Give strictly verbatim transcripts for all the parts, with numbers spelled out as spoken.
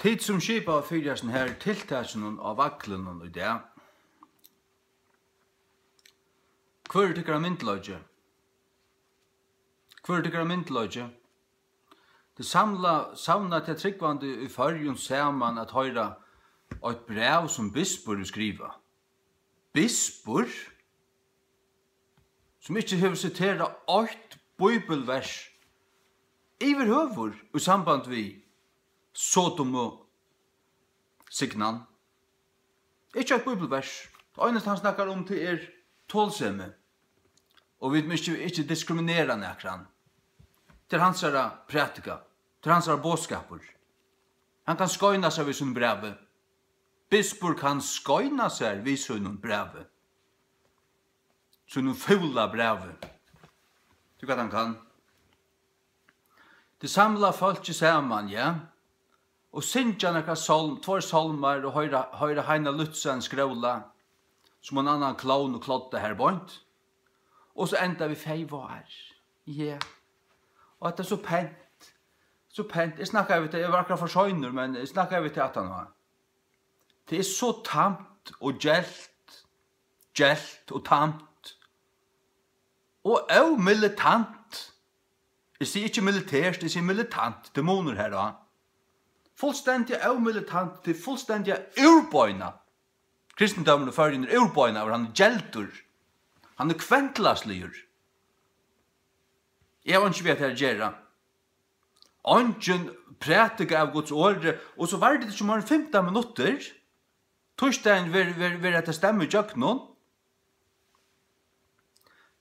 Tit, sum skipaðu fyri hesum her tiltakinum á Vaglinum í dag, hvør er tykkara myndugleiki? Hvør er tykkara myndugleiki? Tað samla, savna tey trúgvandi í Føroyum saman at hoyra eitt bræv, sum bispur hevur skrivað. Bispur, sum ikki hevur siterað eitt bíbelvers yvirhøvur í samband við Sodomu signan. Ikki eitt bíbelvers. Tað einasta, hann snakkar um, tað er tolsemi. Og vit mugu ikki, ikki diskriminera nakran. Tað er hansara prædika. Tað er hansara boðskapur. Hann kann skeina sær við sínum brævi. Bispur kann skeina sær við sínum brævi. Sínum fúla brævi. Tú, hvat hann kann. Tey samla fólkið saman, ja, og syngja nakrar sálm-, tveir sálmar og hoyra, hoyra Heina Lützen skróla sum ein annan klovn og klodda har beint. Og so enda við Fey vár. Ja. Og at tað er so pent. So pent. Eg snakkaði við tey, eg var akkurát for seinur, men eg snakkaði við tey aftaná. Tað er so tamt og gelt, gelt og tamt og ómilitant. Eg sigi ikki militert, eg sigi militant, tað er munur har á. Fullstendiga ómilitant, tað er fullstendiga úrbeinað. Kristindómurin í Føroyum er úrbeinaður, hann er geldur, hann er kvendtlagsligur. Eg havi einki við hetta at gera. Eingin prædika av Guds orði, og so var tað ikki meir enn fimtan minuttir. Týsdagin ver, ver, ver hetta stemmið ígjøgnum.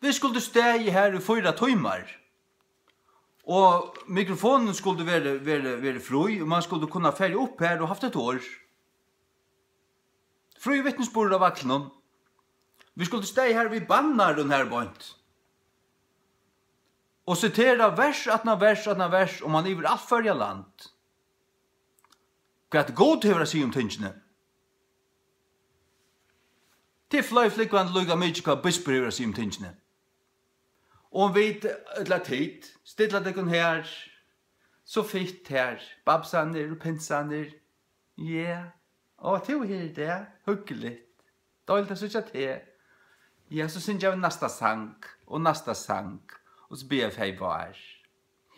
Vit skuldu staðið her í fýra tímar, og mikrofonin skuldi verið, verið, verið frí, og mann skuldi kunna farið upp her og havt eitt orð. Frí vitnisburður á Vaglinum. Vit skuldu staðið her við bannarum her beint og sitera vers aftan á vers aftan á vers, og mann yvir alt Føroya land. Hvat Gud hevur at siga um tingini. Tað er fløy flúgvandi líka mikið, hvat bispur hevur at siga um tingini. Og um vit, ella tit, stilla tykkum her, so fitt her, bamsarnir og pinsarnir. Ja. Á, tú her í dag, hugnaligt. Deiligt at síggja teg. Ja, so syngja vit næsta sang, og næsta sang, og so biðja vit Fey vár.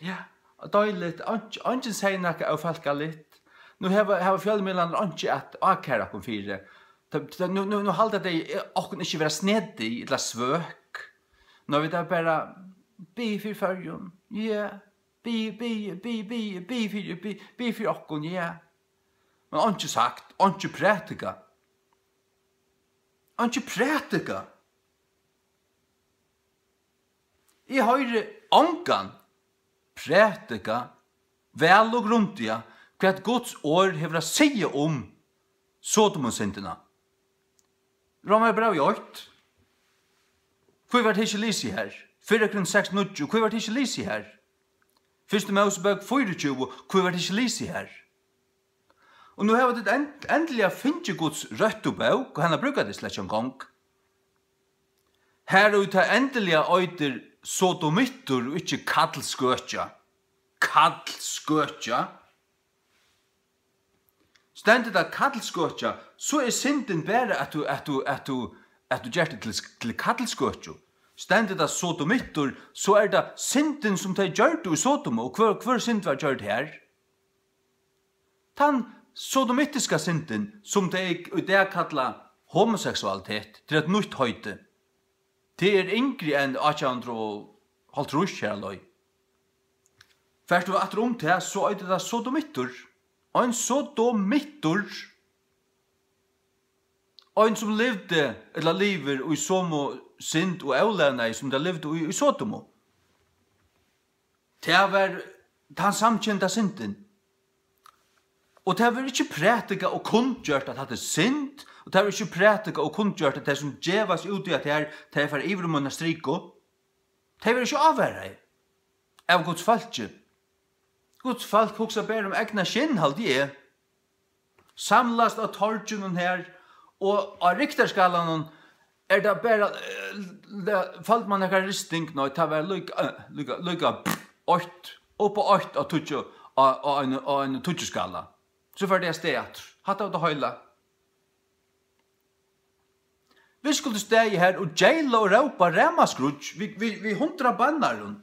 Ja, og deiligt. Eingin, eingin segði nakað ófólkaligt. Nú hava, hava fjølmiðlarnir einki at ákæra okkum fyri. Tá, tá, nú, nú, nú halda tey, eh, okkum ikki vera snedig ella svøk. Nú, vit hava bara biðið fyri Føroyum. Ja, biðið, biðið, biðið, biðið, biðið fyri, biðið, biðið fyri okkum, ja. Men einki sagt, einki prædika. Einki prædika. Eg hoyri ongan prædika væl og grundiga, hvat Guds orð hevur at siga um Sodomusyndina. Rómarbrævið eitt. Hví var tað ikki lisið her? Fyrra Korint seks níggju. Hví var tað ikki lisið her? Fyrstu Mósebók fýraogtjúgu. Hví var tað ikki lisið her? Og nú hava tit end-, endiliga fingið Guds røttu bók, og hana brúka tit slett ikki eingong. Har ið tað endiliga eitur sodomittur og ikki kallskøkja. Kallskøkja. Stendur tað kallskøkja, so er syndin bara, at tú, at tú, at tú, at tú gert tað til, til kallskøkju. Stendur tað sodomittur, so er tað syndin, sum tey gjørdu í Sodomu, og hvør, hvør synd var gjørd her? Tann sodomittiska syndin, sum tey í dag kalla homoseksualitet, tað er eitt nýtt heiti. Tað er yngri enn átjan hundrað og hálvtrýss, har leið. Fert tú aftur um tað, so eitur tað sodomittur. Ein sodomittur. Ein, sum livdi, ella livir, í somu synd og ólevnaði, sum tað livdi í, í Sodomu. Tað var tann samkynda syndin. Og tað verður ikki prædikað og kunngjørt, at hatta er synd, og tað verður ikki prædikað og kunngjørt, at tey, sum geva seg út í, at tað her, tey fara yvir um eina striku. Tey verða ikki ávaraði av Guds fólki. Guds fólk hugsa bara um egna skinn, haldi eg. Samlast á torginum her, og á riktarskalanum er tað bara, eh, le-, føldi mann nakra risting? Nei, tað var líka, eh, líka, líka eitt, upp á eitt á tíggju, á, á ein, á ein tíggju skala. So fara tey avstað aftur. Hatta var tað heila. Vit skuldu staðið her og geila og rópa ramaskríggj við, við, við hundrað bannarum.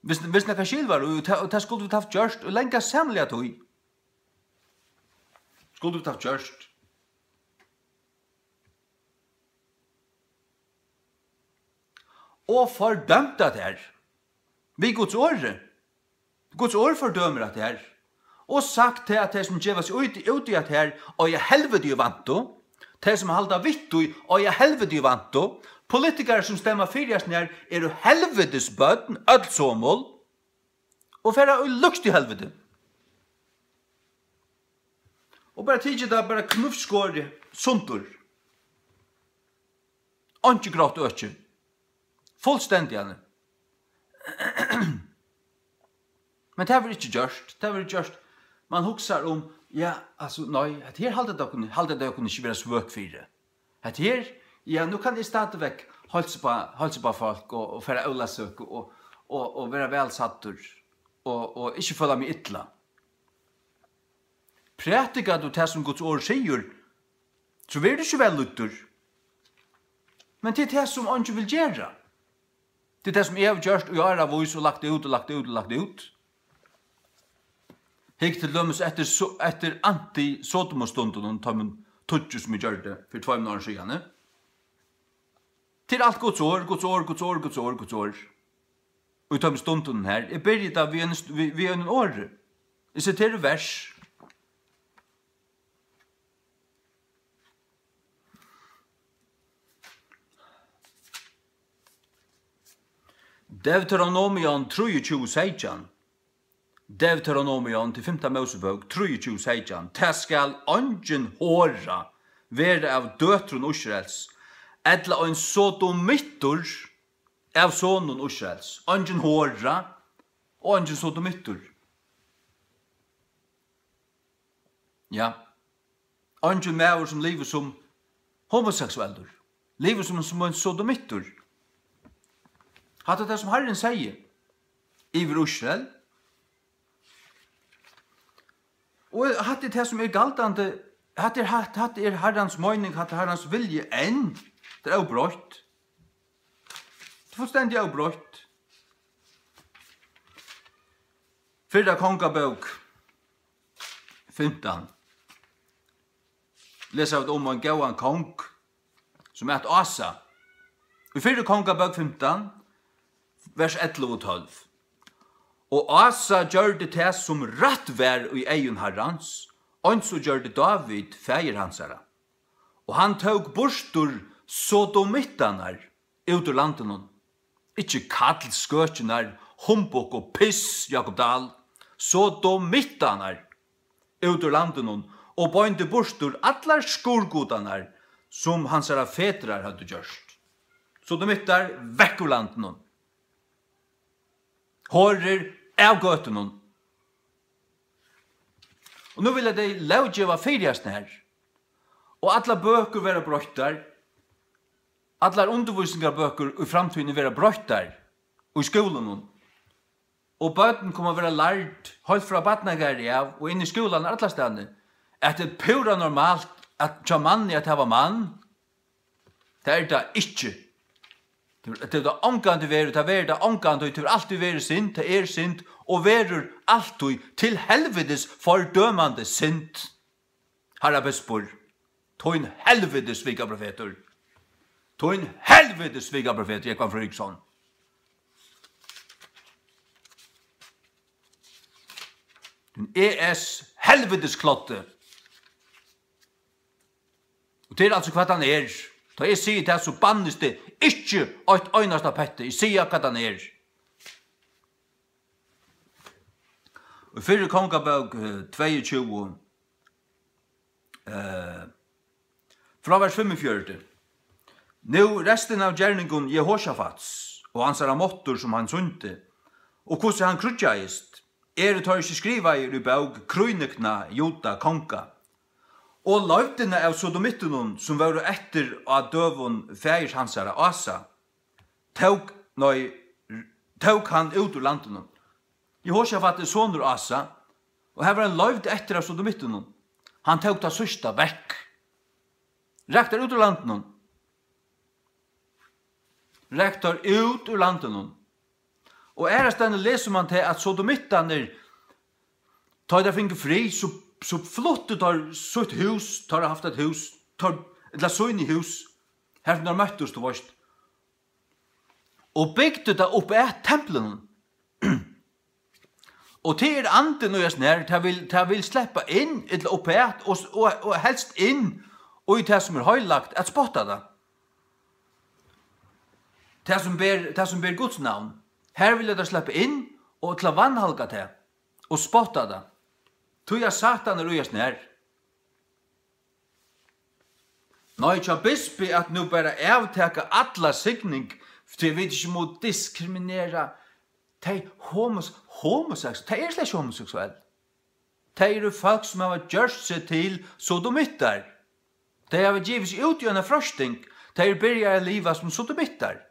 Hvis, hvis nakað skil var, og tað, og tað skuldu vit havt gjørt í langa semliga tíð. Skuldu vit havt gjørt. Og fordømt at her. Við Guds orði. Guds orð fordømir at her. Og sagt til at tey sum geva seg út, út í at her, og í helviti í vantu, tey sum halda við tí, og í helviti í vantu, politikarar sum stemma fyri at her, eru helvitis børn, øll somul, og fara í lukst í helviti. Og bara tikið tað bara knívskorið sundur. Einki grátt øki. Fullstendiga. Men tað verður ikki gjørt. Tað verður gjørt. Man hugsar um, ja, altso, nei, hetta her halda tey okkum, halda tey okkum ikki vera svøk fyri. Hetta her, ja, nú kann eg stadigvæk heilsa upp á, heilsa upp á fólk og, og fara ólavsøku og, og, og vera væl sæddur og, og ikki føla meg illa. Prædikar tú tað sum Guds orð sigur, so verður tú ikki væl lýddur. Men tað er tað sum eingin vil gera. Tað er tað sum eg havi gjørt í áravís og lagt út og lagt út og lagt út. Hygg til dømis eftir so-, eftir anti-Sodomustundunum, teimum tíggju sum eg gjørdi fyri tveimum árum síðani. Tað er alt Guds orð, Guds orð, Guds orð, Guds orð, Guds orð. Og í teimum stundunum her, eg byrji tað við einum st-, við, við einum orði. Eg siteri vers. Deuteronomion trýogtjúgu seytjan. Deuteronomion til fimta Mósebók trýogtjúgu seytjan. Tað skal eingin hora vera av døtrum Ísraels, ella ein sodomittur av sonum Ísraels. Eingin hora og eingin sodomittur. Ja. Eingin maður sum livir sum homoseksuellur, livir sum, sum ein sodomittur. Hatta er tað sum Harrin segði yvir Ísrael. Og hatta er tað sum er galdandi, hatta er, hatta, hatta er Harrans meining, hatta er Harrans vilji enn. Tað er óbroytt. Tað er fullstendiga óbroytt. Fyrra Kongabók fimtan. Lesa vit um ein góðan kong, sum æt Ása. Í fyrru Kongabók fimtan, vers ellivu og tólv. Og Ása gjørdi tað, sum rætt var í eygum Harrans, eins og gjørdi Dávid, faðir hansara. Og hann tók burtur sodomittarnar út úr landinum. Ikki kall skøkjunnar, humbug og piss, Jákup Dahl. Sodomittarnar út úr landinum og beindi burtur allar skurðgudarnar, sum hansara fedrar høvdu gjørt. Sodomittar, vekk úr landinum. Horur, av gøtunum. Og nú vilja tey lóggeva fyri hasum her. Og allar bøkur verða broyttar. Allar undirvísingarbøkur í framtíðini verða broyttar í skúlunum. Og børn koma at verða lærd heilt frá barnagarði av og inn í skúlarnar allastaðni, at tað er púra normalt at, hjá manni at hava mann. Tað er tað ikki. Tað hevur tað ongantíð verið, tað verður tað ongantíð, tað hevur altíð verið synd, tað er synd og verður altíð til helvitis fordømandi synd. Harra bispur, tín helvitis svikaprofetur. Tín helvitis svikaprofetur, Jógvan Fríðriksson. Tín E S helvitis kloddi. Og tað er altso hvat hann er. Tá eg sigi tað, so bannist eg ikki eitt einasta petti. Eg sigi hvat hann er. Og í fyrru Kongabók, eh, tveyogtjúgu, eh, frá vers fimmogfjøruti. Nú restin av gerningum Jehosjafats og hansara máttur, sum hann sýndi, og hvussu hann kríggjaðist, eru teir ikki skrivaðir í bók Krónikna Juda konga, og leivdina av sodomittunum, sum vóru eftir á døgum faðirs hansara Ása, tók, nei, tók hann út úr landinum. Jehosjafat er sonur Ása, Og har var ein leivd eftir av sodomittunum. Hann tók tað síðsta vekk. Rak teir út úr landinum. Rak teir út úr landinum. Og aðrastaðni lesur mann tað, at sodomittarnir, tá ið teir fingu frið, so, so fluttu teir sítt hús, teir hava havt eitt hús, teir, ella síni hús, har sum teir møttust, tú veist, og bygdu tað upp at templinum. Og tað er andin í hesum her, tað vil, tað vil sleppa inn, ella upp at, og, og, og helst inn í tað, sum er heilagt, at spotta tað. Tað, sum ber, tað, sum ber Guds navn. Her vilja teir sleppa inn og til at vanhalga tað og spotta tað. Tí at Satan er í hesum her. Nei, hjá bispi at nú bara avtaka alla signing, tí vit ikki mugu diskriminera tey homos-, homoseksuell. Tey eru slett ikki homoseksuell. Tey eru fólk, sum hava gjørt seg til sodomittar. Tey hava givið seg út í eina freisting. Tey eru byrjað at liva sum sodomittar.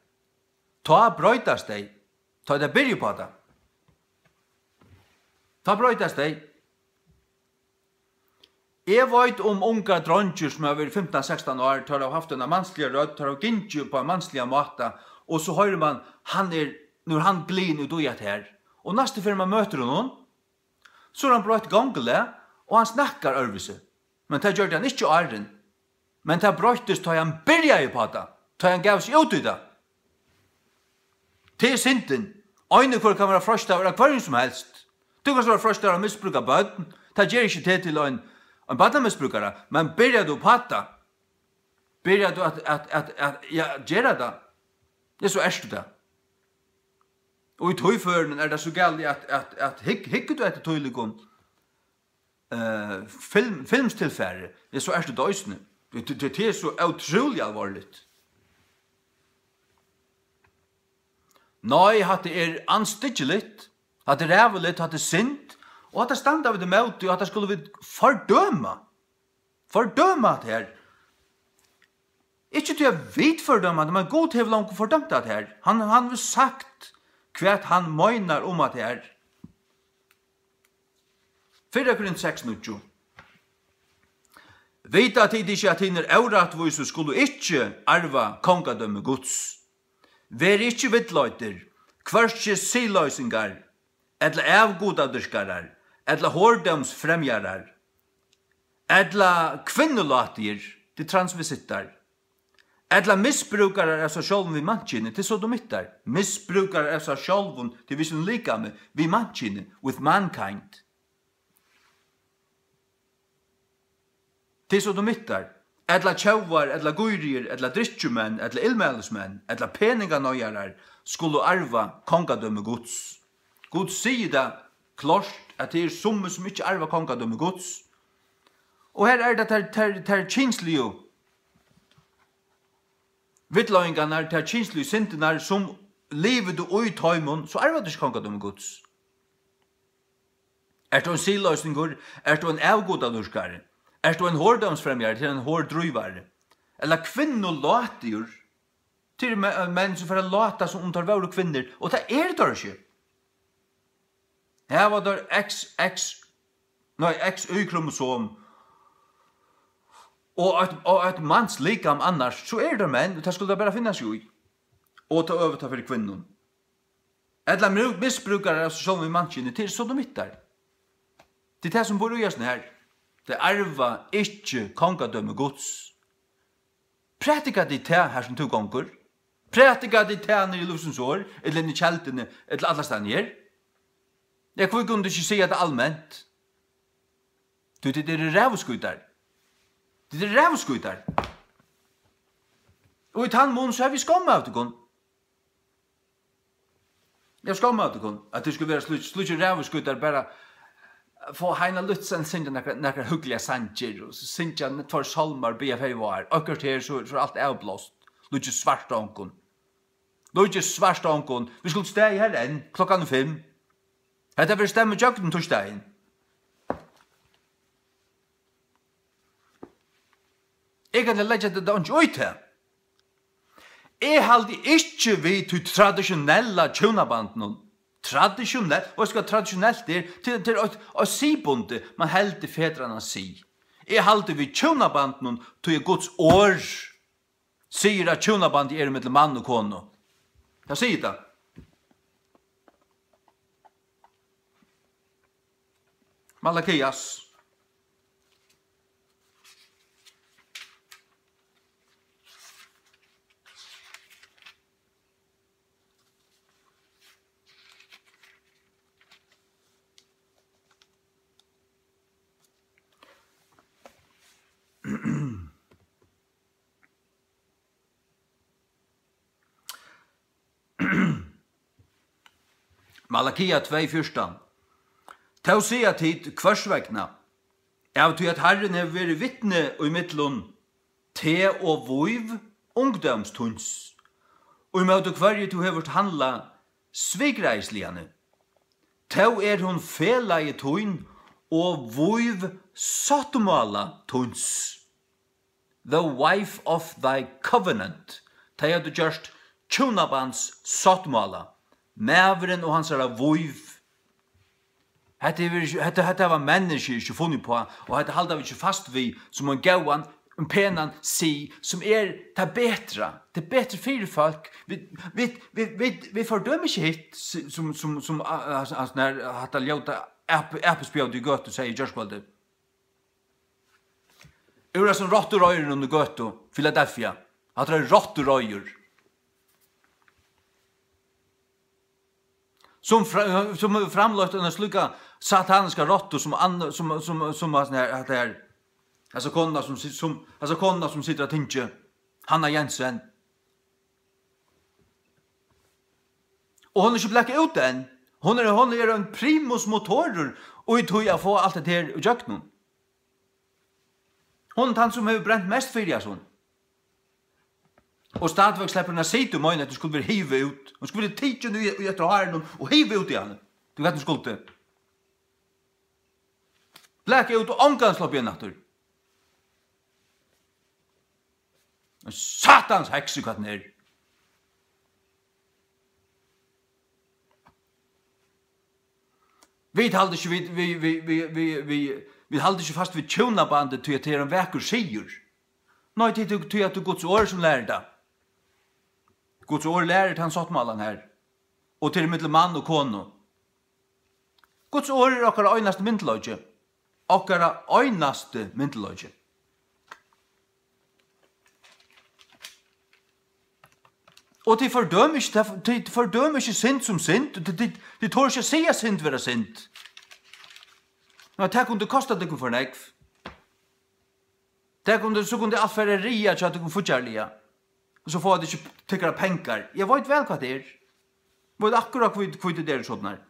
Tá broytast tey. Tá tey byrja upp á tað. Tá broytast tey. Eg veit um ungar dreingir, sum hava verið fimtan, sekstan ár, teir hava havt eina mansliga rødd, teir hava gingið upp á mansligan máta, og so hoyrir mann, hann er, nú er hann gliðin út í at her. Og næstu ferð mann møtir honum, so er hann broytt gongulag, og hann snakkar øðrvísi. Men tað gjørdi hann ikki áðrenn. Men tað broyttist, tá hann byrjaði upp á tað, tá hann gav seg út í tað. Tað er syndin. Ein og hvør kann vera freistaður av hvørjum sum helst. Tú kanst vera freistaður av at misbrúka børn. Tað ger ikki teg til ein, ein barnamisbrúkara. Men byrjar tú upp á tað, byrjar tú at, at, at, at, ja, gera tað, ja, so ert tú tað. Og í tí førinum er tað so galið, at, at, at hygg-, hyggur tú eftir tílíkum, eh, film-, filmstilfari, ja, so ert tú tað eisini. Tað, tað, tað er so ótrúliga álvarsligt. Nei, hatta er andstyggiligt, hatta er ræðuligt, hatta er synd, og hatta standa vit ímóti, og hatta skulu vit fordøma. Fordøma hatta her. Ikki tí at vit fordøma tað, men Gud hevur longu fordømt hatta her. Hann, hann hevur sagt, hvat hann meinar um hatta her. Fyrra Korint seks níggju. Vita tit ikki, at hinir órættvísu skulu ikki arva kongadømi Guds? Verið ikki villleiddir, hvørki siðloysingar, ella avgudadyrkarar, ella hordómsfremjarar, ella kvinnulátigir, tað er transvesittar, ella misbrúkarar av sær sjálvum við mannkynið, tað er sodomittar, misbrúkarar av sær sjálvum, tað er við sínum likami, við mannkynið, with mankind. Tað er sodomittar, ella tjóvar, ella gírigir, ella drykkjumenn, ella illmælismenn, ella peninganeigarar, skulu arva kongadømi Guds. Gud sigur tað klárt, at tað eru summi, sum ikki arva kongadømi Guds. Og her er tað tær, tær, tær kynsligu villleiðingarnar, tær kynsligu syndirnar, sum livir tú í teimum, so arvar tú ikki kongadømi Guds. Ert tú ein siðloysingur? Ert tú ein avgudadýrkari? Ert tú ein hordómsfremjari, til ein hordrývari? Ella kvinnulátigur, til me-, menn, sum fara at láta, sum um teir vóru kvinnur, og tað eru teir ikki. Hava teir X X, nei, X Y-kromosom og eitt, og eitt manslikam annars, so eru teir menn, og tað skuldi teir bara finna seg í. Og tað øvuta fyri kvinnum. Ella mú-, misbrúkarar av sær sjálvum við mannkynið, tað eru sodomittar. Tað er tað, sum býr í hesum her. Tey arva ikki kongadømi Guds. Prædika tit tað, har sum tú gongur? Prædika tit tað niðri í Lívsins Orð, ella inni í Kelduni, ella allastaðni her? Ja, hví kunnu tit ikki siga tað alment? Tí tit eru ræðuskítar. Tit eru ræðuskítar. Og í tann mun, so havi eg skomm av tykkum. Eg skomm av tykkum, at tit skulu vera slík, slíkir ræðuskítar, bara fáa Heina Lützen syngja nakrar, nakrar hugnaligir sangir, og so syngja tveir sálmar, biðja fyri vár. Akkurát her, so, so er alt avblást. Líkist svart á onkum. Líkist svart á onkum. Vit skuldu staðið her enn, klokkan er fimm. Hetta verður stemmigøgn týsdagin. Eg kann leggja tað einki í tað. Eg haldi ikki við tí tradisjonella hjúnabandinum. traditionelt, og veitst hvat traditionelt er? Til, til eitt, eitt siðbundi, man heldur fedranna sið. Eg haldi við hjúnabandinum, tí er Guds orð sigur, at hjúnabandið er millum mann og konu. Tað sigur tað. Malakias. Malakia tvey fjúrtan. Tó siga tit: Hvørs vegna? Av tí at Harrin hevur verið vitni ímillum teg og vív ungdóms tíns, ímóti hvørji tú hevur handlað svikræðisliga. Tó er hon felagi tín og vív sáttmála tíns, the wife of thy covenant. Tey høvdu gjørt hjúnabands sáttmála, maðurin og hansara vív. Hetta hevur ikki, hetta, hetta hava menniskju ikki funnið uppá, og hetta halda vit ikki fast við sum ein góðan, ein penan sið, sum er tað betra. Tað er betri fyri fólk. Vit, vit, vit, vit, vit fordøma ikki hitt, s-, sum, sum, sum, a-, a-, a-, nær hatta ljóta app-, appspjótið í gøtu segði í gjárkvøldið. Úr hasum rottureiðrunum í gøtu, Philadelphia. Hatta er rottureiður. Sum fra-, sum hevur framleitt eina slíka sataniska rottu sum an-, sum, sum, sum hasin her, hatta her, hasa konuna sum sit-, sum, hasa konuna sum situr á tingi, Hanna Jensen. Og hon er ikki blakað út enn. Hon er, hon er ein primus motorur í tí at fáa alt hetta her ígjøgnum. Hon er tann, sum hevur brent mest fyri hasum. Og stadigvæk sleppur hon at sita og meina, at hon skuldi verið hivd út. Hon skuldi verið tikin í, í eftir hárinum og hivd út í hann. Tú veit, hon skuldi. Blaka út og ongan sloppið inn aftur. Ein satans heks, hvat hon er. Vit halda ikki, vit, vit, vit halda ikki fast við hjúnabandið, tí at tað er ein vakur siður. Nei, tí, tí, tí at tað er Guds orð, sum lærir tað. Guds orð lærir tann sáttmálan her. Og tað er millum mann og konu. Guds orð er okkara einasti myndugleiki. Okkara einasti myndugleiki. Og tit fordøma ikki, tit, tit fordøma ikki synd sum synd. Tit, tit, tit tora ikki at siga synd vera synd. Nei, tað kundi kosta tykkum for nógv. Tað kundi, so kundi alt fara at ræða hjá tykkum fíggjarliga. Og so fáa tit ikki tykkara pengar. Eg veit væl, hvat tað er. Eg veit akkurát, hví, hví tit eru sovorðnar.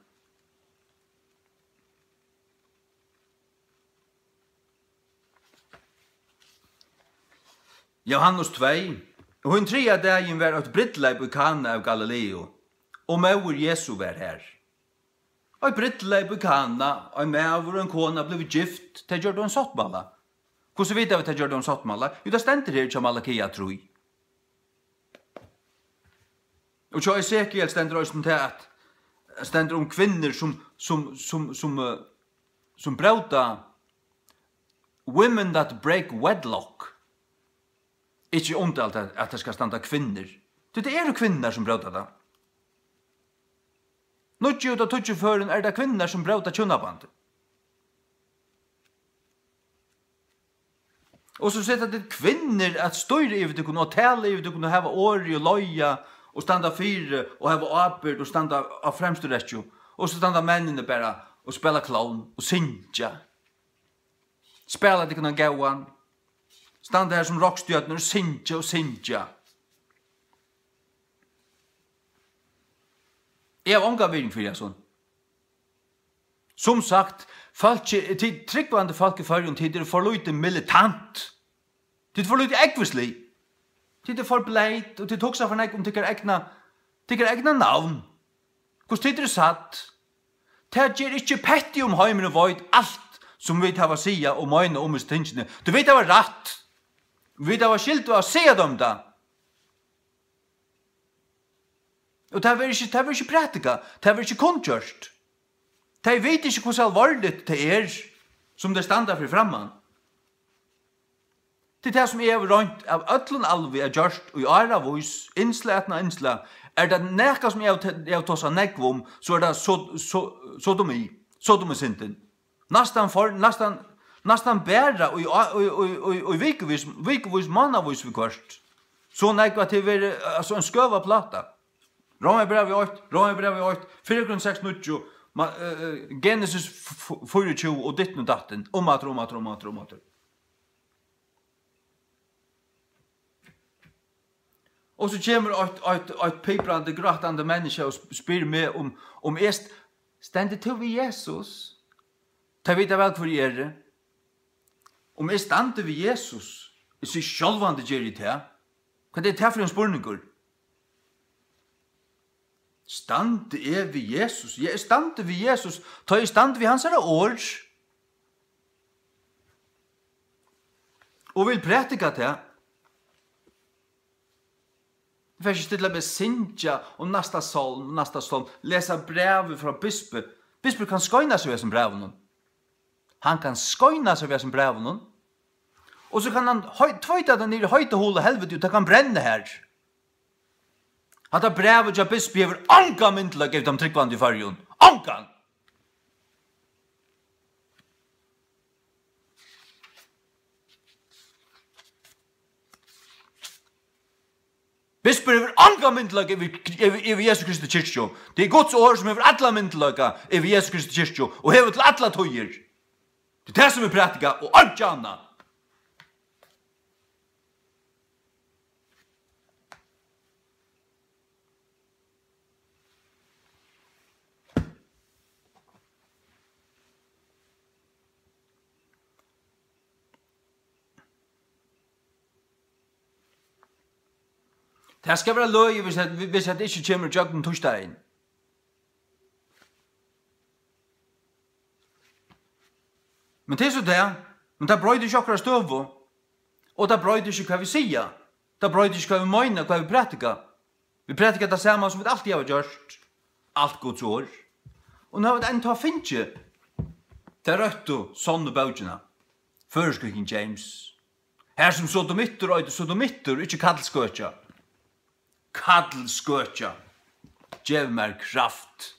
Jóhannes tvey. Og hin triðja dagin var eitt brúdleyp í Kana av Galileu, og móðir Jesu var har. Eitt brúdleyp í Kana, ein maður og ein kona blivu gift, tey gjørdu ein sáttmála. Hvussu vita vit, tey gjørdu ein sáttmála? Jú, tað stendur her hjá Malakia trý. Og hjá Esekiel stendur eisini tað, at stendur um kvinnur sum, sum, sum, sum, eh, sum bróta, women that break wedlock. Ikki undarligt at, at tað skal standa kvinnur. Tí tað eru kvinnurnar, sum bróta tað. Níggju út av tíggju førum er tað kvinnurnar, sum bróta hjúnabandið. Og so seta tit kvinnur at stýra yvir tykkum og tala yvir tykkum og hava orðið og leiða og standa fyri og hava ábyrgd og standa á fremstu rekkju. Og so standa menninir bara og spæla klovn og syngja. Spæla tykkum ein góðan. Standa her sum rokkstjørnur og syngja og syngja. Eg havi onga virðing fyri hasum. Sum sagt, fólki, tit trúgvandi fólk í Føroyum, tit eru for lítið militant. Tit eru for lítið ógvuslig. Tit eru for bleyt, og tit hugsa for nógv um tykkara egna, tykkara egna navn. Hvussu tit eru sædd. Tað ger ikki petti, um heimurin veit alt, sum vit hava at siga og meina um hesi tingini. Tí vit hava rætt. Vit hava skyldu at siga teimum tað. Og tað verður ikki, tað verður ikki prædikað, tað verður ikki kunngjørt. Tey vita ikki, hvussu alvorligt tað er, sum tey standa fyri framman. Tað er tað, sum eg havi roynt av øllum alvi at gjørt í áravís, innslag aftan á innslag. Er tað nakað, sum eg havi, eg havi tosað nógv um, so er tað so-, so-, sodomi, sodomisyndin. Næstan for, næstan, næstan bara í, í, í, í, í vikuvís, vikuvís, mánavís viðhvørt. So nógv, at tað verður, altso, ein skøva pláta. Rómarbrævið eitt, Rómarbrævið eitt, Fyrra Korint seks níggju, ma-, eh, eh, Genesis f-, f-, fýraogtjúgu og ditten og datten, um aftur, um aftur, um aftur, um aftur. Og so kemur eitt, eitt, eitt piprandi, grátandi menniskja og sp-, spyr meg um, um eg st-, stendur tú við Jesus? Tey vita væl, hvør eg eri. Um eg standi við Jesus, eg sigi, sjálvandi geri eg tað. Hvat er tað fyri ein spurningur? Standi eg við Jesus? Ja, eg standi við Jesus, tá eg standi við hansara orð. Og vil prædika tað. Eg fari ikki stilla meg at syngja um næsta sálm, næsta sálm, lesa brævið frá bispi. Bispur kann skeina seg við hesum brævinum. Hann kann skeina seg við hesum brævinum. Og so kann hann hoi-, tveita tað niður í heita holu helviti, og tað kann brenna har. Hatta brævið hjá bispi hevur ongan myndugleika yvir teimum trúgvandi í Føroyum. Ongan! Bispur hevur ongan myndugleika yvir, yvir, yvir Jesu Kristi kirkju. Tað er Guds orð, sum hevur allan myndugleika yvir Jesu Kristi kirkju og hevur til allar tíðir. Tað er tað, sum er prædikað, og einki annað. Tað skal vera løgið, hvis at, hvis at tað ikki kemur ígjøgnum týsdagin. Men tað er so tað. Men tað broytir ikki okkara støðu. Og tað broytir ikki, hvat vit siga. Tað broytir ikki, hvat vit meina, hvat vit prædika. Vit prædika tað sama, sum vit altíð hava gjørt. Alt Guds orð. Og nú hava vit enntá fingið ta røttu, sonnu bókina. Føroysku King James. Har sum sodomittur eitur sodomittur, ikki kallskøkja. Kallskøkja. Gev mær kraft.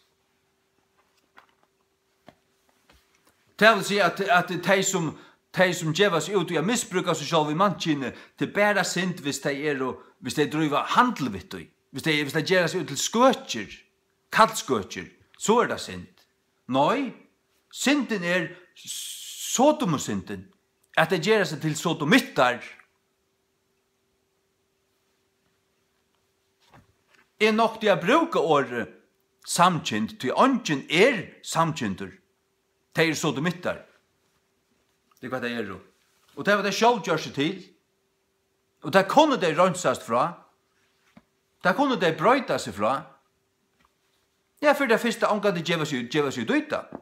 Tað vil siga, at, at tey sum, tey sum geva seg út í at misbrúka seg sjálv í mannkyni, tað er bara synd, hvis tey eru, hvis tey dríva handil við tí. Hvis tey, hvis tey gera seg út til skøkjur, kallskøkjur, so er tað synd. Nei, syndin er sodomusyndin, at tey gera seg til sodomittar. Eg nokti at brúka orðið samkynd, tí eingin er samkyndur. Tey eru sodomittar. Tað er hvat tey eru. Og tað hava tey sjálv gjørt seg til. Og tað kunnu tey reinsast frá. Tað kunnu tey broyta seg frá. Ja, fyri tað fyrsta, ongantíð geva seg, geva seg út í tað.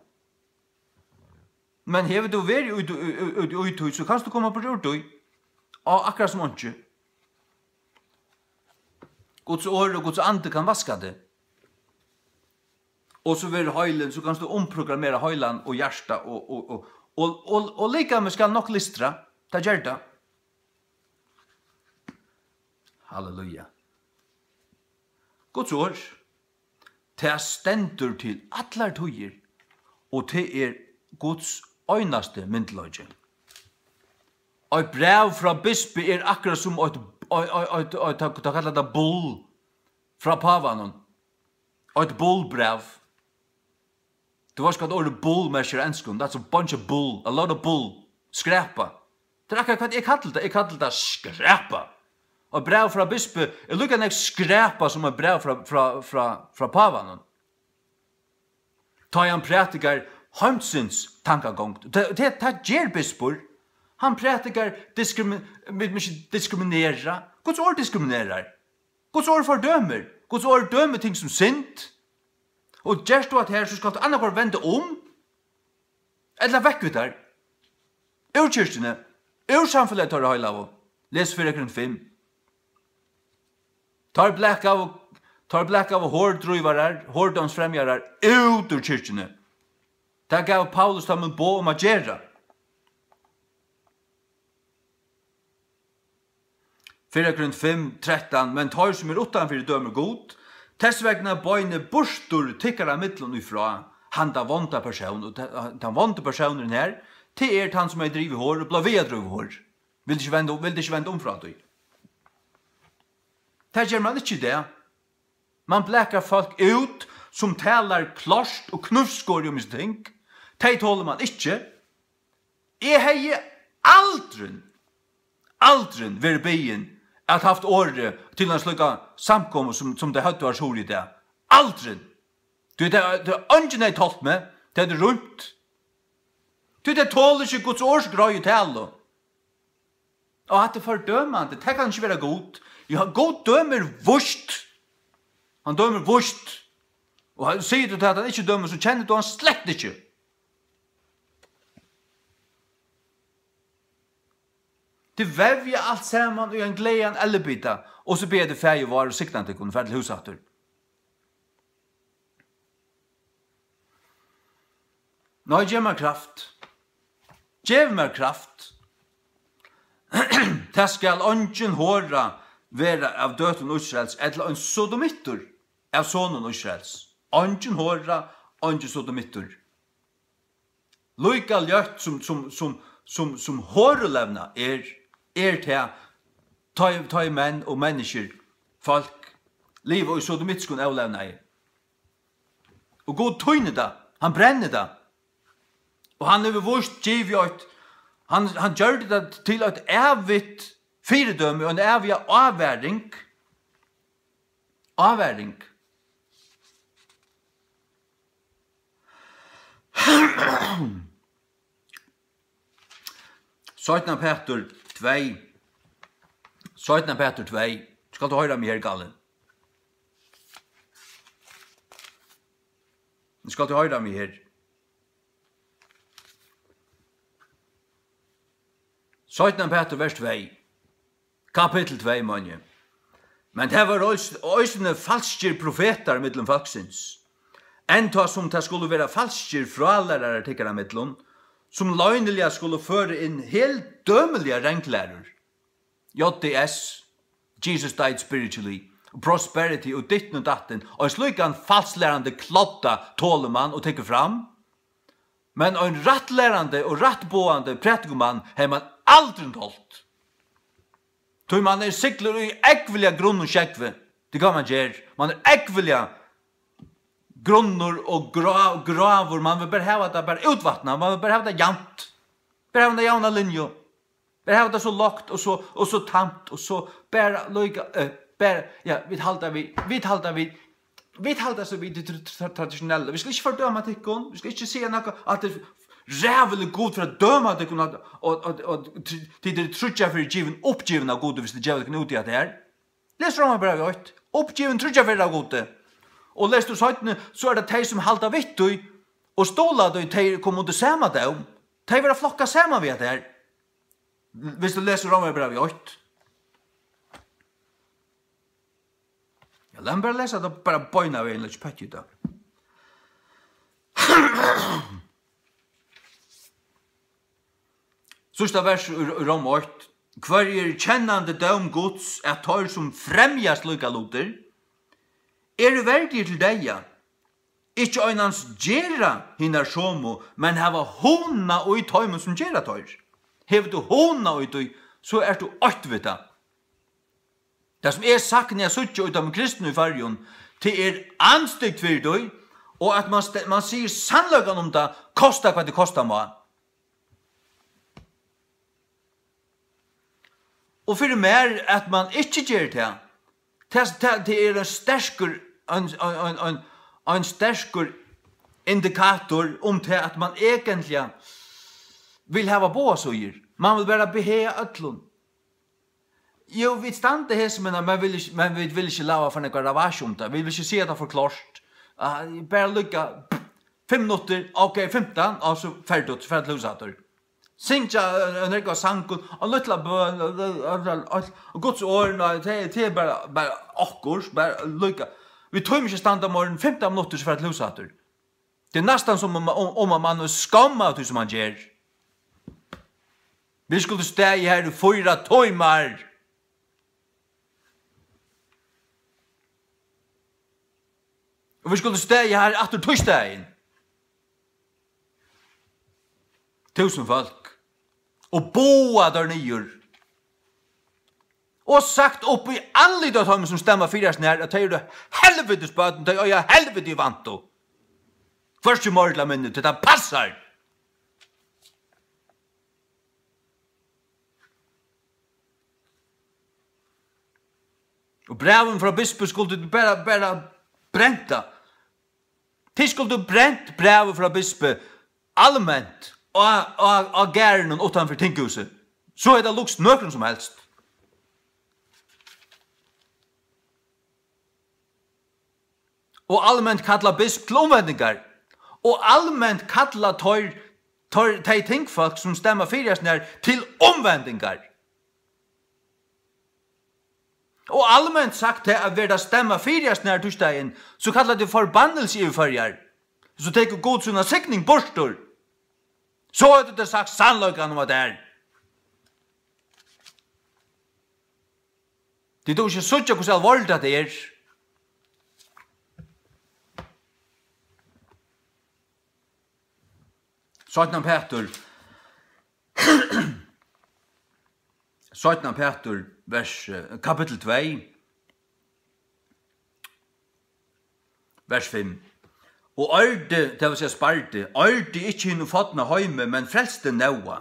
Men hevur tú verið úti, úti, úti í tí, so kanst tú koma burtur úr tí. Á, akkurát sum einki. Guds orð og Guds andi kann vaska teg. Og so verður heilin, so kanst tú umprogrammera heilan og hjarta og, og, og, og, og, og likamið skal nokk lystra. Tað ger tað. Halleluja. Guds orð. Tað stendur til allar tíðir, og tað er Guds einasti myndugleiki. Eitt bræv frá bispi er akkurát sum eitt, eitt, eitt, eitt, eitt, tað, tað kalla tað bull frá pávanum. Eitt bullbræv. Tú veitst, hvat orðið bull merkir á enskum? That's a bunch of bull, a lot of bull. Skrapa. Tað er akkurát hvat eg kalli tað. Eg kalli tað skrapa. Og bræv frá bispi er líka nógv skrapa sum eitt bræv frá, frá, frá, frá pávanum. Tá ið hann prædikar heimsins tankagongd. Tað, tað, tað ger bispur. Hann prædikar diskrimi-, vit mugu ikki diskriminera. Guds orð diskriminerar. Guds orð fordømir. Guds orð dømir ting sum synd. Og gert tú hatta her, so skalt tú annaðhvørt venda um, ella vekk við tær. Úr kirkjuni, úr samfelagi teirra heilagu. Les Fyrra Korint fimm. Teir blakaðu, Teir blakaðu horddrívarar, horddómsfremjarar út úr kirkjuni. Tað gav Paulus teimum boð um at gera. Fyrra Korint fimm trettan: "Men teir, sum eru uttanfyri, dømir Gud. Tess vegna beinið burtur tykkara millum í frá handa vonda persón." Og ta-, tann vondi persónurin her, tað er tann, sum hevði drivið hor og bleiv við at dríva hor. Vildi ikki venda, vildi ikki venda um frá tí. Tað ger mann ikki í dag. Mann blakar fólk út, sum talar klárt og knívskorið um hesi ting. Tey tolir mann ikki. Eg hevði aldrin, aldrin verið biðin at havt orðið til ein slíka samkomu, sum, sum tey høvdu har suðuri í dag. Aldrin. Tí tað, tað, eingin hevði tolt meg, tað hevði rýmt. Tí tey tola ikki Guds orðs greiðu talu. Og hatta er fordømandi, tað kann ikki vera Gud. Ja, Gud dømir víst. Hann dømir víst. Og hann, sigur tú til, at hann ikki dømir, so kennir tú hann slett ikki. Tit vevja alt saman í ein glaðan ellibita, og so biðja tit Faðir vár og signa tykkum, fara til hús aftur. Nei, gev mær kraft. Gev mær kraft. Tað skal eingin hora vera av døtrum Ísraels, ella ein sodomittur av sonum Ísraels. Eingin hora, eingin sodomittur. Líka ljótt sum, sum, sum, sum, sum horulevna er, er tað, tá ið, tá ið menn og menniskjur, fólk, liva í sodomittskum ólevnaði. Og Gud týnir tað, hann brennir tað. Og hann hevur víst givið eitt, hann, hann gjørdi tað til eitt ævigt fyridømi, ein æviga ávaring. Ávaring. Seinna Petur tvey. Seinna Petur tvey. Skal tú hoyra meg her, Galli? Skal tú hoyra meg her? Seinna Petur, vers tvey. Kapittul tvey, meini eg. Men tað vóru eis-, eisini falskir profetar millum fólksins, enntá sum tað skulu vera falskir frálærarar tykkara millum, sum loyniliga skulu føra inn heldømiligar ranglærur. J D S, Jesus died spiritually, og prosperity og ditten og datten, og ein slíkan falslærandi klodda tolir mann og tekur fram. Men ein rættlærandi og rættboðandi prædikumann hevði mann aldrin tolt. Tí mann er sigldur í ógvuliga grunnum sjógvi. Tað er hvat mann ger. Mann er ógvuliga grunnur og grá-, gráur. Mann vil bara hava tað bara útvatnað. Mann vil bara hava tað javnt. Bara hava eina javna linju. Bara hava tað so lágt og so, og so tamt og so bara líka, eh, bara, ja, vit halda við, vit halda við, vit halda so við tí tr-, tr-, traditionella. Vit skulu ikki fordøma tykkum, vit skulu ikki siga nakað, at tað er ræðuligt Gud fer at døma tykkum, at, og, og, og tr-, tit eru tríggjar ferðir givin, uppgivin av Gudi, viss tit geva tykkum út í hatta her. Les Rómarbrævið eitt, uppgivin tríggjar ferðir av Gudi. Og les tú seinni, so er tað tey, sum halda við tí og stóla tí, tey koma undir sama dóm. Tey verða flokkað saman við hatta her. Viss tú lesur Rómarbrævið eitt. Ja, lat meg bara lesa tað bara beinanvegin, lat ikki petti í tað. Síðsta vers í, í Róm eitt. Hvørjir kennandi dóm Guds, at teir, sum fremja slíkar lutir, eru verdigir til deyða, ikki einans gera hinar somu, men hava hugna í teimum, sum gera teir. Hevur tú hugna í tí, so ert tú eitt við tað. Tað, sum eg sakni at síggja í teimum kristnu í Føroyum, tað er andstygd fyri tí, og at mann st-, mann sigur sannleikan um tað, kosta hvat tað kosta má. Og fyri mær, at mann ikki ger tað, tað, tað, tað er ein sterkur, ein, ein, ein, ein, ein sterkur indikator um tað, at mann eigentliga vil hava báðar síður. Mann vil bara behaga øllum. Jú, vit standa hesi, men, men vil ikki, men vit vil ikki lava for nakað ravasj um tað. Vit vil ikki siga tað for klárt. Ah, bara líka fimm minuttir, ok, fimtan, og so ferdigt, ferdigt til hús aftur. Syngja, eh, ein rúgvu av sangum, og lítla bøn, og, og, og, og Guds orð, nei, tað, tað er bara, bara okkurt, bara líka. Vit tíma ikki at standa meira enn fimtan minuttir, so fara til hús aftur. Tað er næstan sum um, um, um at mann er skomm av tí, sum hann ger. Vit skuldu staðið her í fýra tímar. Og vit skuldu staðið her aftur týsdagin. Túsund fólk. Og boðað teir niður. Og sagt upp í andlitið á teimum, sum stemma fyri hasum her, at tey eru helvitis børn, tey eiga helviti í vantu. Hvørki meira ella minni, tí tað passar. Og brævini frá bispi skuldu bara, bara brent. Tit skuldu brent brævið frá bispi alment á, á, á garðinum uttanfyri tinghúsið. So hevði tað lukst nøkrum sum helst. Og alment kalla bisp til umvendingar. Og alment kalla teir, teir, tey tingfólk, sum stemma fyri hasum her, til umvendingar. Og alment sagt tað, at verður tað stemmað fyri hasum her týsdagin, so kalla tað forbannilsi yvir Føroyar. So tekur Gud sína signing burtur. So hevur tú sagt sannleikan um at tað er. Tit duga ikki at síggja, hvussu alvorligt hatta er. Seinna Petur, Seinna Petur, vers, eh, kapittul tvey, vers fimm. Og ørdi, tað vil siga spardi, ørdi ikki hinum fodna heimi, men frelsti Nóa,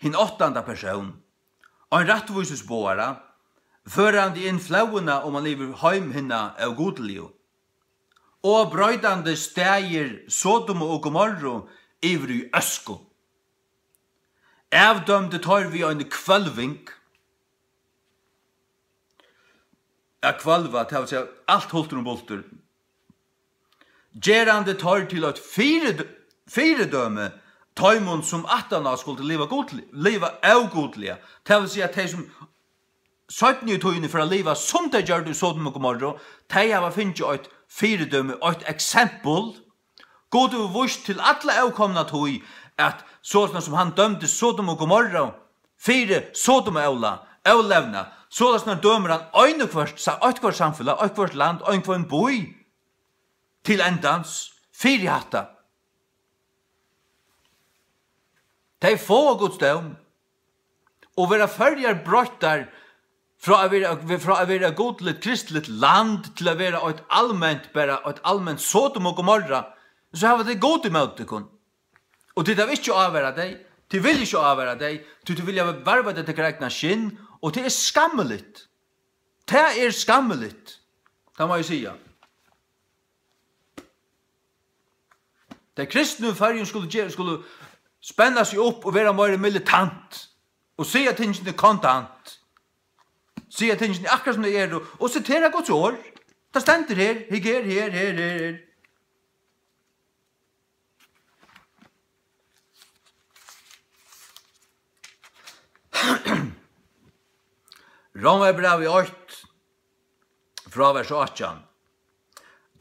hin áttanda persón, ein rættvísisboðara, førandi inn flóðina oman yvir heim hinna ógudligu, og broytandi staðir Sodomu og Gomorru yvir í øsku. Avdømdi teir við eini hvølving. At hvølva, tað vil siga, alt hultur um bultur. Gerandi teir til eitt fyrid-, fyridømi teimum, sum aftaná skuldu liva gudli-, liva ógudliga. Tað vil siga, tey, sum seinni í tíðini fara at liva, sum tey gjørdu í Sodom og Gomorru, tey hava fingið eitt fyridømi, eitt eksempul. Gud hevur víst til alla ókomna tíð, at sostatt sum hann dømdi Sodom og Gomorru fyri sodomaóla, ólevnað, sostatt dømir hann ein og hvørt sa-, eitt hvørt samfelag, eitt hvørt land, ein hvønn bý til endans fyri hatta. Tey fáa Guds dóm. Og verða Føroyar broyttar frá at vera, frá at vera gudligt, kristligt land til at vera eitt alment, bara eitt alment Sodom og Gomorra, so hava tey Gud ímóti tykkum. Og tit hava ikki ávarað tey, tit vilja ikki ávara tey, tí tit vilja varva tey tykkara egna skinn, og tað er skammiligt. Tað er skammiligt, tað má eg siga. Tey kristnu í Føroyum skulu gera, skulu spenna seg upp og vera meira militant og siga tingini kontant. Siga tingini akkurát sum tey eru og sitera Guds orð. Tað stendur her, hygg her, her, her, her, her. Rómarbrævið eitt, frá vers átjan.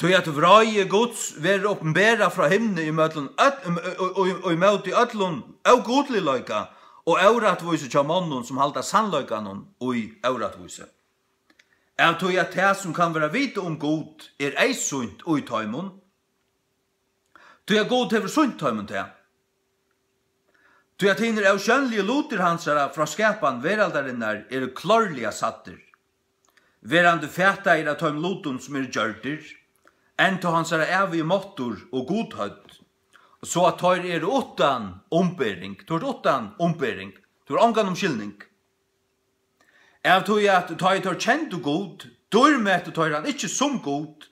Tí at vráði Guds verður opinberað frá himni ímóti øll-, um, og, og, og ímóti øllum ógudligleika og órættvísi hjá monnum, sum halda sannleikanum í órættvísi. Av tí at tað, sum kann vera vitað um Gud, er eyðsýnt í teimum, tí at Gud hevur sýnt teimum tað. Tí at hinir ósjónligu lutir hansara frá skapan veraldarinnar eru klárliga sæddir, verandi fataðir av teimum lutum, sum eru gjørdir, enntá hansara ævigi máttur og gudhøvd, so at teir eru uttan umbering. Tú ert uttan umbering. Tú hevur ongan umskilning. Av tí at tá ið teir kendu Gud, dýrmetu teir hann ikki sum Gud,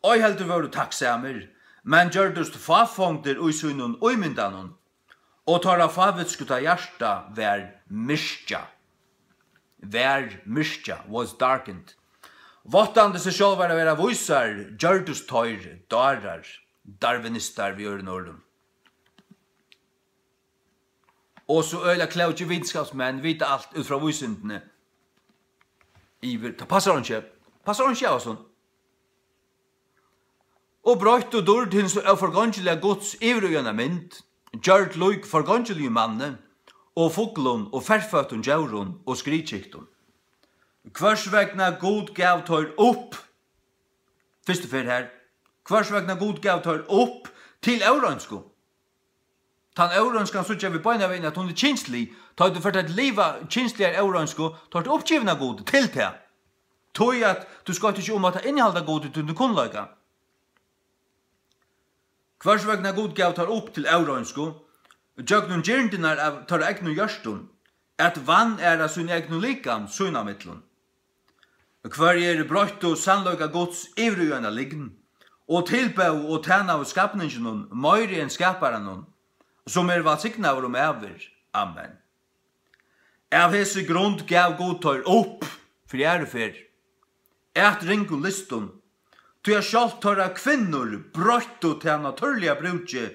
ei heldur vóru takksamir, men gjørdust fáfongdir í sínum ímyndanum, og teirra fávitskuta hjarta var myrkjað. Var myrkjað, was darkened. Váttandi seg sjálvar at vera vísar, gjørdust teir dárar, darwinistar við øðrum orðum. Og so øgiliga klókir vitskapsmenn vita alt út frá vísindini yvir. Tað passar einki. Passar einki av hasum. Og broyttu dýrd hins óforgongiliga Guds yvir í eina mynd, gjørd lík forgongiligum manni, og fuglum, og ferføttum djórum, og skriðkyktum. Hvørs vegna Gud gav teir upp, fyrstu ferð her, hvørs vegna Gud gav teir upp til óreinsku. Tann óreinskan síggja vit beinanvegin, at hon er kynslig. Tá tú fert at liva kynsligari óreinsku, tá ert tú uppgivin av Gudi til tað. Tí at tú skalt ikki umvætta innihald av Gudi, tí tú kunnleika. Hvørs vegna Gud gav teir upp til óreinsku, gjøgnum girndirnar av teirra egnu hjørtum, at vanæra síni egnu likam sín á millum. Hvørjir broyttu sannleika Guds yvir í eina lygn, og tilbóðu og tænaðu skapninginum meiri enn skaparanum, sum er vælsignaður um ævir. Amen. Av hesi grund gav Gud teir upp, fyri aðru ferð, at ringum lystum, tí at sjálvt teirra kvinnur broyttu tað natúrliga brúkið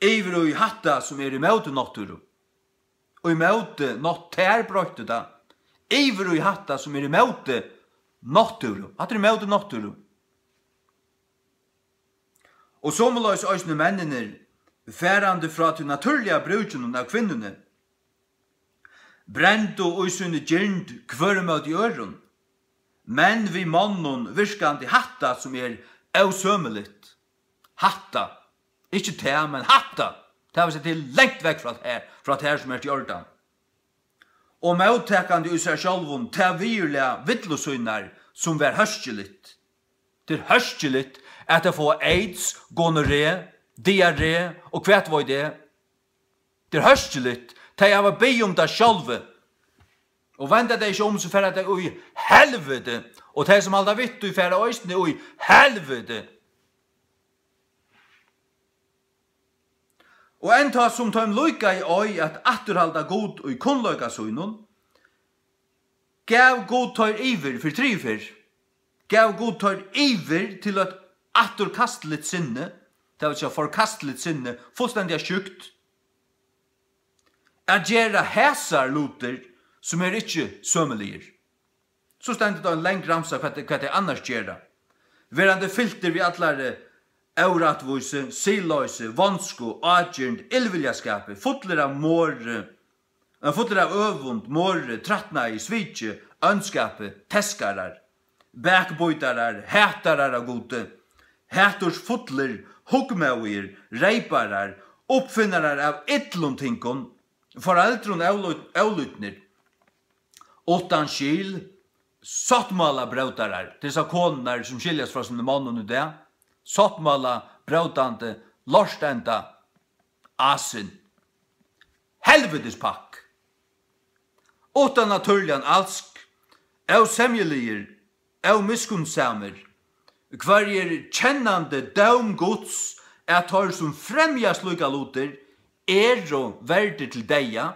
yvir í hatta, sum er ímóti náttúru. Ímóti nátt-, tær broyttu tað yvir í hatta, sum er ímóti náttúru. Hatta er ímóti náttúru. Og somuleiðis eisini menninir, farandi frá tí natúrliga brúkinum av kvinnuni, brendu í síni girnd hvør móti øðrum, menn við monnum, virkandi hatta, sum er ósømiligt. Hatta. Ikki tað, men hatta. Tað vil siga, tað er langt vekk frá tær, frá tær, sum ert í ordan. Og móttakandi í sær sjálvum tað viðurlag villu sínar, sum var hóskiligt. Tað er hóskiligt at tey fáa aids, gonorré, diarré og hvat veit eg. Tað er hóskiligt. Tey hava biðið um tað sjálvi. Og venda tey ikki um, so fara tey í helviti. Og tey, sum halda við tí, fara eisini í helviti. Og enntá sum teim líkaði ei at afturhalda Gud í kunnleika sínum, gav Gud teir yvir, fyri triðju ferð, gav Gud teir yvir til eitt afturkastiligt sinni, tað vil siga forkastiligt sinni, fullstendiga sjúkt, at gera hasar lutir, sum eru ikki sømiligir. So stendur tað ein long ramsa, hvat, hvat tey annars gera. Verandi fyltir við allari órættvísi, siðloysi, vonsku, ágirnd, illviljaskapi, fullir av morði, eh, fullir av øvund, morði, trætnaði, sviki, óndskapi, teskarar, bakbítarar, hatarar av Gudi, hatursfullir, hugmóðigir, reyparar, uppfinnarar av illum tingum, foreldrum ólýd-, ólýdnir, uttan skil, sáttmálabrótarar, tað eru so konurnar, sum skiljast frá sínum monnum í dag, sáttmálabrótandi, lortenda, asin, helvitispakk, uttan natúrligan alsk, ósemjuligir, ómiskunnsamir, hvørjir kennandi dóm Guds, at teir, sum fremja slíkar lutir, eru verdir til deyða,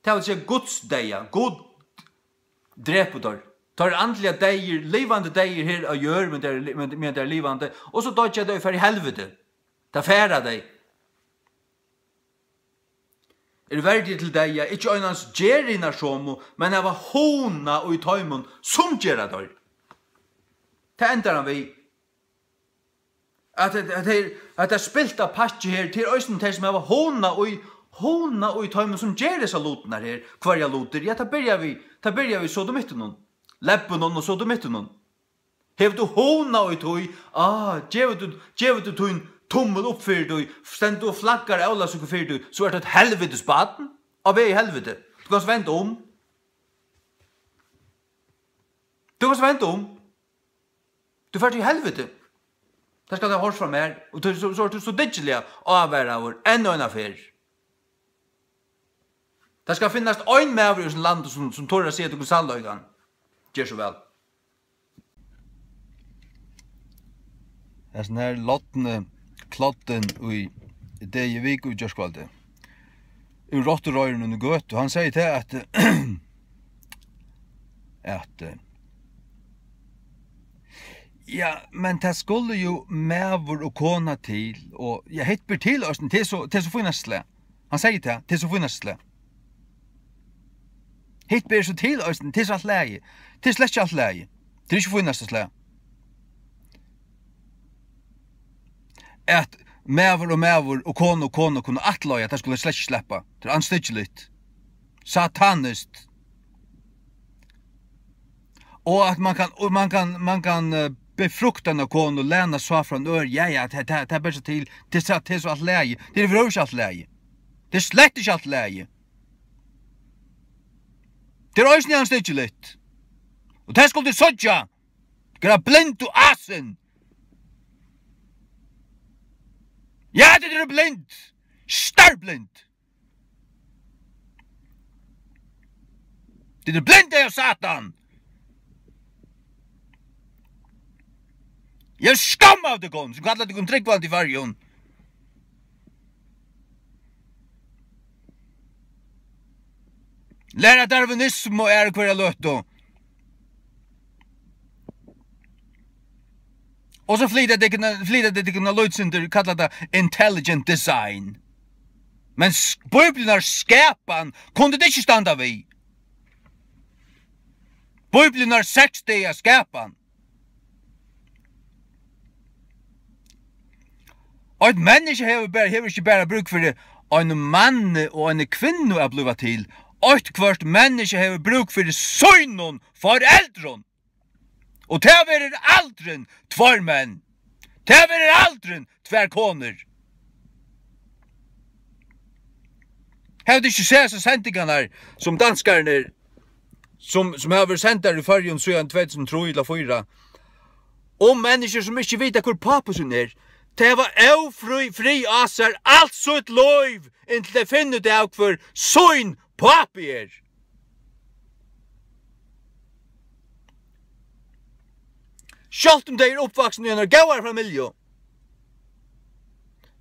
tað vil siga Guds deyða. Gud drepur teir. Teir eru andliga deyðir, livandi deyðir her á jørð, men teir eru li-, men, men teir eru livandi, og so doyggja tey og fara í helviti. Tað fara tey. Eru verdir til deyða, ikki einans gera hinar somu, men hava hugna í teimum, sum gera teir. Tað endar hann við. At, at, at, her, at tað spilta pakkið her, tað eru eisini tey, sum hava hugna í, hugna í teimum, sum gera hesar lutirnar her, hvørjar lutir. Ja, tað byrjar við, tað byrjar við sodomittunum, lebbunum og sodomittunum. Hevur tú hugna í tí, ah, gevur tú, gevur tú tín tummil upp fyri tí, stendur og flaggar ólavsøku fyri tí, so ert tú eitt helvitis barn, á veg í helviti. Tú kanst venda um. Tú kanst venda um. Tú fert í helviti. Tað skal tú hoyra frá mær, og tú, so, so ert tú so dyggiliga ávaraður enn eina ferð. Tað skal finnast ein maður í hesum landi, sum, sum torir at siga tykkum sannleikan. Ger so væl. Hesin her lodni kloddin í Degi Viku í gjárkvøldið. Úr Rottureiðrinum í Gøtu. Hann segði tað, at, at, eh, ja, men tað skuldi jú maður og kona til, og, ja, hitt ber til eisini, tað er so, tað er so fínasta slag. Hann segði tað, tað er so fínasta slag. Hitt ber so til eisini, tað er so alt lagið. Tað er slett ikki alt lagið. Tað er ikki fínasta slag. at maður og maður og kona og kona kunnu ættleiða, tað skulu tey slett ikki sleppa. Tað er andstyggiligt. Sataniskt. Og at man kann, og man kann, man kann, eh, befrukta eina konu og læna sáð frá eini øðrari. Ja, ja, tað, tað, tað ber seg til. Tað er so, tað er so alt í lagi. Tað er yvirhøvur ikki alt í lagi. Tað er slett ikki alt í lagi. Tað er eisini andstyggiligt. Og tað skulu tit síggja. Tykkara blindu asin. Ja, tit eru blind. Starblind. Tit eru blind av Satan. Eg havi skamm av tykkum, sum kalla tykkum trúgvandi í Føroyum. Læra darwinismu og aðru hvørja løtu. Og so flyta tykkum, flyta tykkum lítið sindur, kalla tað intelligent design. Men s-, Bíbliunnar skapan kundu tit ikki standa við. Bíbliunnar seks daga skapan. Eitt menniskja hevur bara, hevur ikki bara brúk fyri einum manni og eini kvinnu at blíva til. Eitt hvørt menniskja hevur brúk fyri sínum foreldrum. Og tað verður aldrin tveir menn. Tað verður aldrin tvær konur. Hava tit ikki sæð hesar sendingarnar, sum danskararnir, sum, sum hava verið sendar í Føroyum síðan tvey túsund og trý ella fýra? Um menniskjur, sum ikki vita, hvør pápi sín er. Tey hava ófrí, frí á sær alt sítt lív, inntil tey finna út av, hvør sín pápi er. Sjálvt um tey eru uppvaksin í einari góðari familju,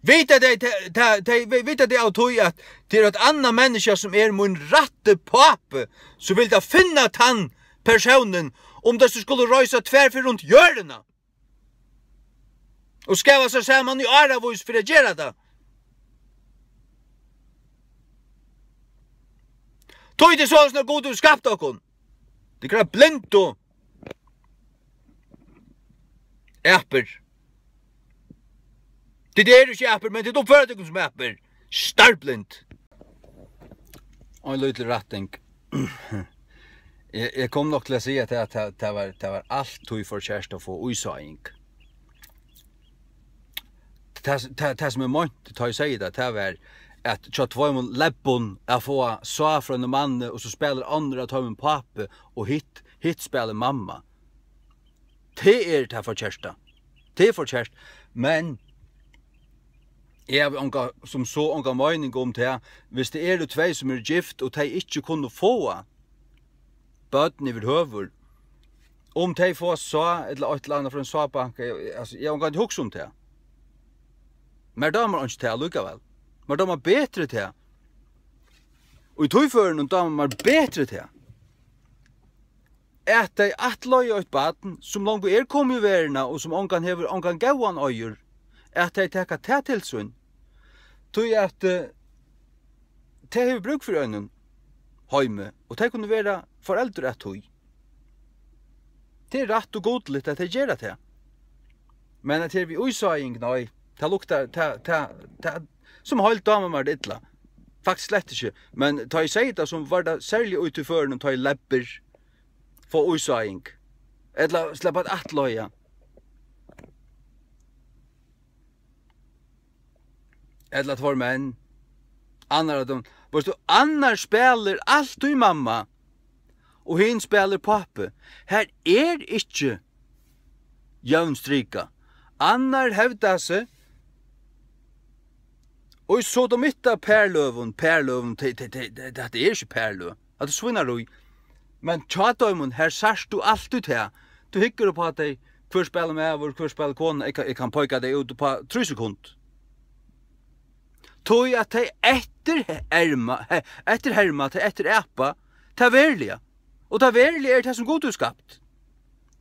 vita tey, tey, tey, tey, vi-, vita tey av tí, at tað er eitt annað menniskja, sum er mín rætti pápi, so vil tað finna tann persónin, um tey so skulu reisa tvær ferðir runt jørðina og skava seg saman í áravís fyri at gera tað. Tí tað er soleiðis, at Gud hevur skapt okkum. Tykkara blindu apur. Tit eru ikki apur, men tit uppføra tykkum sum apur. Starblind. Ein lítil rætting. Eg, eg kom nokk til at siga, at tað, tað, tað var, tað var altíð forkert at fáa ísáing. Tað, tað, tað, sum eg meinti, tá eg segði tað, tað var, at hjá tveimum lebbum at fáa sáð frá einum manni, og so spælir annar av teimum pápi, og hitt, hitt spælir mamma. Tað er tað forkerta. Tað er forkert. Men eg havi onga, sum so onga meining um tað, viss tað eru tvey, sum eru gift, og tey ikki kunnu fáa børn yvirhøvur, um tey fáa sáð ella eitt ella annað frá ein sáðbanka, eg, altso, eg havi ongantíð hugsað um tað. Mær dámar einki tað allíkavæl. Mær dámar betri tað. Og í tí førinum dámar mær betri tað, at tey ættleiða eitt barn, sum longu er komið í verðina og sum ongan hevur, ongan góðan eigur, at tey taka tað til sín. Tí at, eh, tey hevur brúk fyri einum heimi, og tey kunnu vera foreldur at tí. Tað er rætt og gudligt, at tey gera tað. Men at her við ísáing, nei, tað luktar, tað, tað, tað, sum heild dámar mær tað illa. Faktiskt slett ikki. Men tá eg segði tað, so var tað serliga úti í førinum, tá ið lebbur fáa ísáing. Ella sleppa at ættleiða. Ella tveir menn. Annar av teimum, veitst tú, annar spælir altíð mamma, og hin spælir pápi. Her er ikki jøvn strika. Annar hevdar seg, og í sodomitta parløgum, parløgum, tey, tey, tey, tey, hatta er ikki parløg. Hatta er svínarí. Men hjá teimum, her sært tú altíð tað. Tú hyggur upp á tey, hvør spælir maður, hvør spælir kona. Eg kann, eg kann peika tey út upp á trý sekund. Tí at tey eftirherma, he-, eftirherma, tey eftirapa tað veruliga. Og tað veruliga er tað, sum Gud hevur skapt.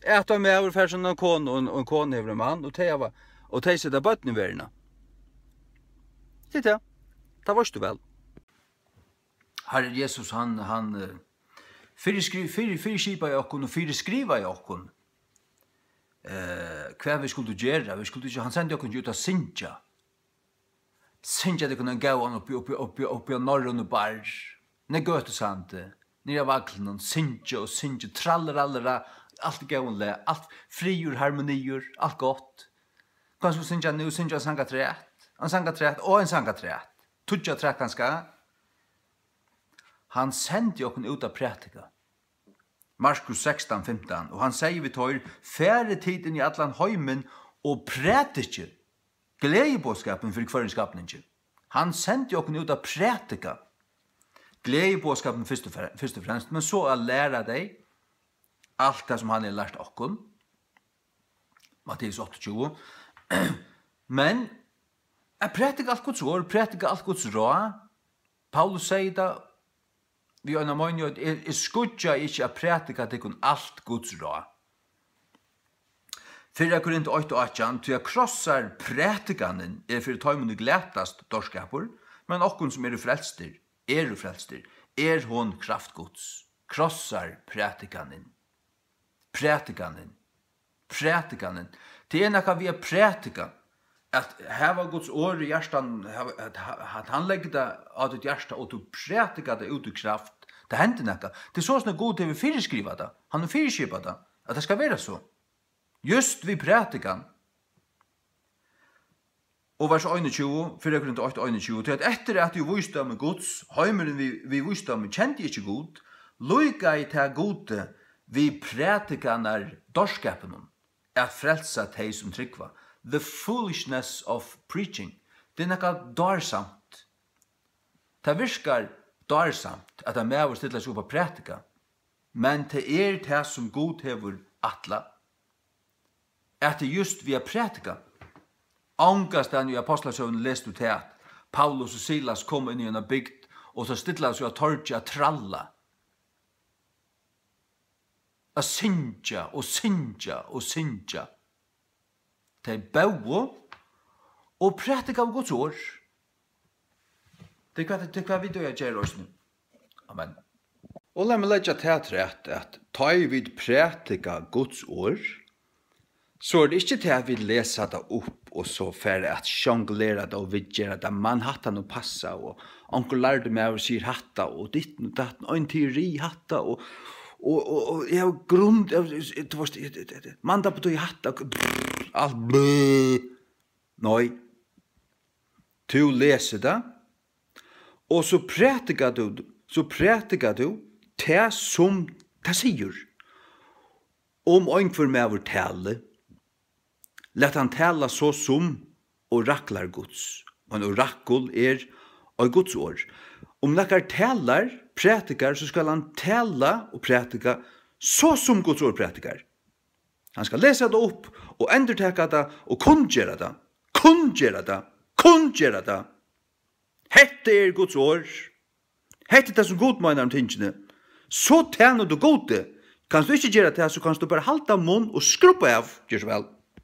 At ein maður fær sína konu, og ein, og ein kona hevur ein mann, og tey hava, og tey seta børn í verðina. Tað er tað. Tað veitst tú væl. Harrin Jesus, hann, hann, eh, fyriskri-, fyri-, fyriskipaði okkum og fyriskrivaði okkum. eh, hvat vit skuldu gera. Vit skuldu ikki, hann sendi okkum ikki út at syngja. Syngja tykkum ein góðan uppi, uppi, uppi, uppi á Norrønu Bar, nei, Gøtusandi, niðri á Vaglinum, syngja og syngja, trallerallera, alt í góðum lag, alt friður, harmoniur, alt gott. Kanst tú syngja nú, syngja ein sang afturat, ein sang afturat og ein sang afturat, tíggju afturat kanska. Hann sendi okkum út at prædika. Markus sekstan fimtan, og hann segði við teir: Farið tit inn í allan heimin og prædikið gleðiboðskapin fyri hvørjum skapningi. Hann sendi okkum út at prædika gleðiboðskapin fyrst og fre-, fyrst og fremst, men so at læra tey alt tað, sum hann hevur lært okkum. Matteus áttaogtjúgu. Men at prædika alt Guds orð, prædika alt Guds ráð. Paulus segði tað við eina meinigheit: Eg, eg skýggjaði ikki at prædika tykkum alt Guds ráð. Fyrra Korint eitt og átjan: Tí at krossar prædikanin er fyri teimum, ið glatast, dárskapur, men okkum, sum eru frelstir, eru frelstir, er hon kraft Guds. Krossar prædikanin. Prædikanin. Prædikanin. Tað er nakað við at prædika. At hava Guds orð í hjartan, hava, at, at hann leggur tað á títt hjarta og tú prædikar tað út í kraft. Tað hendir nakað. Tað er soleiðis, at Gud hevur fyriskrivað tað. Hann hevur fyriskipað tað, at tað skal vera so. Júst við prædikan. Og vers einogtjúgu, fyrra Korint eitt einogtjúgu: Tí at eftir at jú vísdómi Guds, heimurin við, við vísdómi kendi ikki Gud, líkaði tað Gudi við prædikanar dárskapinum, at frelsa tey, sum trúgva. The foolishness of preaching. Tað er nakað dársamt. Tað virkar dársamt, at ein maður stillar seg upp at prædika, men tað er tað, sum Gud hevur ætlað, at tað er júst við at prædika. Ongastaðni í Ápostlasøguni lesur tú tað, at Paulus og Silas koma inn í eina bygd, og so stilla seg á torgið at tralla. At syngja og syngja og syngja. Tey bóðu og prædikaðu Guds orð. Tað er hvat, tað er hvat vit eiga at gera eisini. Amen. Og lat meg leggja tað afturat, at tá ið vit prædika Guds orð, so er tað ikki tað, at vit lesa tað upp og so fara at sjonglera tað og viðgera tað, man hatta nú passa, og onkur lærdur maður sigur hatta, og ditten og datten, ein teori hatta, og, og, og, og eg havi grund, eg, eg, tú veist, eg, eg, eg, mandag betýðir hatta, alt blø. Nei. Tú lesur tað, og so prædikar tú, so prædikar tú tað, sum tað sigur. Um einhvør maður tali, lat hann tala so sum oraklar Guds. Ein orakul er eitt Guds orð. Um nakar talar, prædikar, so skal hann tala og prædika so sum Guds orð prædikar. Hann skal lesa tað upp og endurtaka tað og kunngera tað. Kunngera tað. Kunngera tað. Hetta er Guds orð. Hetta er tað, sum Gud meinar um tingini. So tænir tú Gudi. Kanst tú ikki gera tað, so kanst tú bara halda munn og skrubba av. Ger so væl.